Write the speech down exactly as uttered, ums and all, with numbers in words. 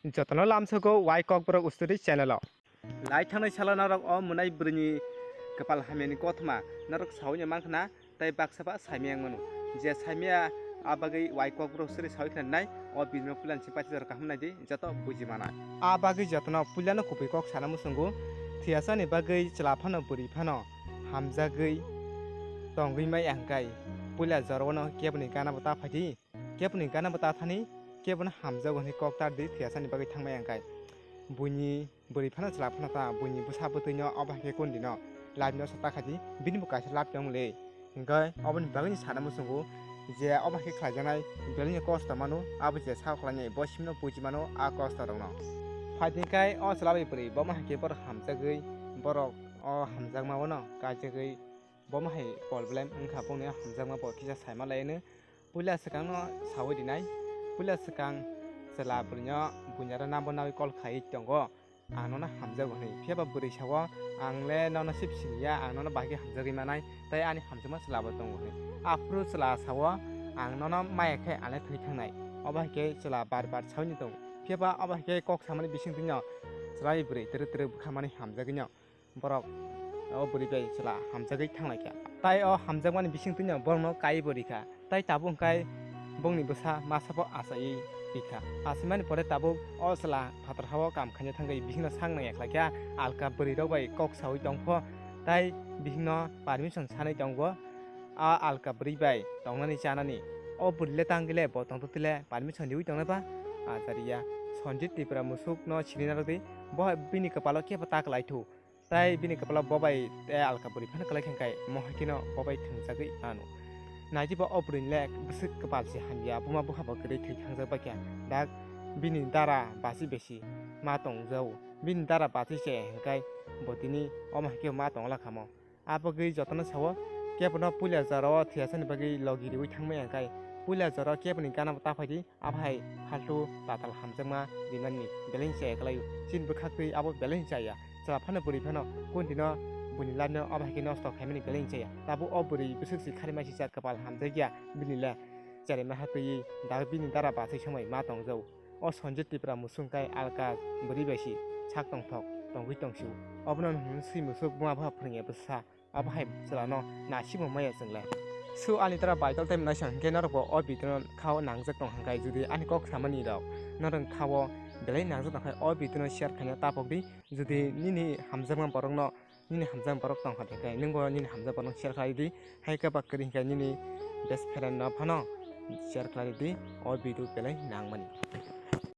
Jotono lamsogo Wai Kokborok Story channel o. Lai thangnai salo norok o mwnai bwrwini kwpal hamyani kothoma norok saui mankha na, tei baksa ba saimaya wngmano. Je saimaya a bagwi Wai Kokborok Story saui khna nai, o video no puilani simi paithago kaham naidi, joto buji manai. A bagwi jotono puilano kubui kok sana muchungo, thwiyasani bagwi chwla phano bwrwi phano hamjagwi tongwi mai ang kai. Puila jorao no keboni gana bo ta phaidi, keboni gana bo ta thani, kebono hamjago hwnwi kok tar di thwiyasani bagwi thangmai ang kai. Buini bwrwi phano chwla phano ta, buini bwsa bwtwi no obo hai khe kundino live no sa ta khaidi, bini bo kaisa love tong le. Hingkhe oboni bagwi ni sana muchungo je obo hai khe khlaijaknai belai no kosto mano, abo je sa khlainai bo simino buji mano a kosto rokno. Phaidi kai o chwla bai bwrwi bomo hai khe borok hamjagwi, borok o hamjakma bono kaijagwi bomo hai problem wngkha, bongni hamjakma bo kisa saima laino. Puila swkangno saui rinai, puila swkang chwla bwrwino buini aro number naui call khai tongo, ang nono hamjago hwnwi. Phiya ba bwrwi sao, "Ang le nono sip siniya, ang nono bahai khe hamjagwi manai, tei ani hamjakma chwla bo tongo," hwnwi. Aphuru chwla sao, "Ang nono maya khe ang le thwi thangnai." Obo hai khe chwla bar bar saui tong. Phiya ba obo hai khe kok samani bising twino chwla bai bwrwi twrwk twrwk bwkha mani hamjagwino borok o bwrwi bai chwla hamjagwi thanglaikha. Tai o hamjakmani bising twino borokno kaiwi bo rikha. Tai tabuk hwnkhe bongni bwsa masa bo achaiwi rikha. Achaimani pore tabuk o chwla phatar hao kam khaina thangwi bihikno sak nang yakhlaikha, alka bwrwi rok bai kok saui tongpho, tai bihikno permission sanwi tongo. A alka bwrwi bai tongnani chanani. O bwrwi le tangwi le bo tongtwtwi le permission riui tongnai ba? Ajariya. Sanjit Tripura musuk no sini narwk di. Bo bini kwpalo kebo ta kwlai thu. Tai bini kwpalo bo bai tei alka bwrwi phano kwlai khe kai mo hai kheno bo bai thwngjagwi mano. Naidi ba o bwrwini le bwswk kwpal se hamya, buma bupha bo kwrwi thwi thangjak bai kha. Dak bini dara basi besi ma tongjao. Bini dara basi se hwnkhe bo tini omo hai khe ma tongla khamo. Abagwi jotono sao, kebono puila jorao thwiyasani bagwi logi riui thangmaya hwnkhe, puila jorao keboni gana bo ta phaidi, abo hai phaltu tatal hamjakma rimani belai chaya kwlaio. Chini bwkhaktwi abo belai chaya. Chwla phano bwrwi phano kundino buini life no abo hai khe nosto khaimani belai chaya. Tabuk o bwrwi bwswk si khari maisisa kwpal hamjakya bini le, cherema ha twiwi da bini dara bachai somai ma tongjao. O Sanjit Tripura musung kai alka bwrwi bai si sak tongthok tongwi tongsio. Obono hwn si musuk buma bupha phwrwngya bwsa. Abo hai chwlano nasibo maya chwng le. So ani dara baitol tei mwnai sa hwnkhe norokbo o video no khao nangjak tong hwnkhe, jodi ani kok samani rok norok khao belai nangjak tong khe o video no share khaina tapok di. Jodi nini hamjakma borokno, nini hamjakma borok tong kha hwnkhe nwngbo nini hamjakma borokno share khlai di. Hai khe ba kwrwi hwnkhe nini best friend no phano share khlai di, o video belai nangmani.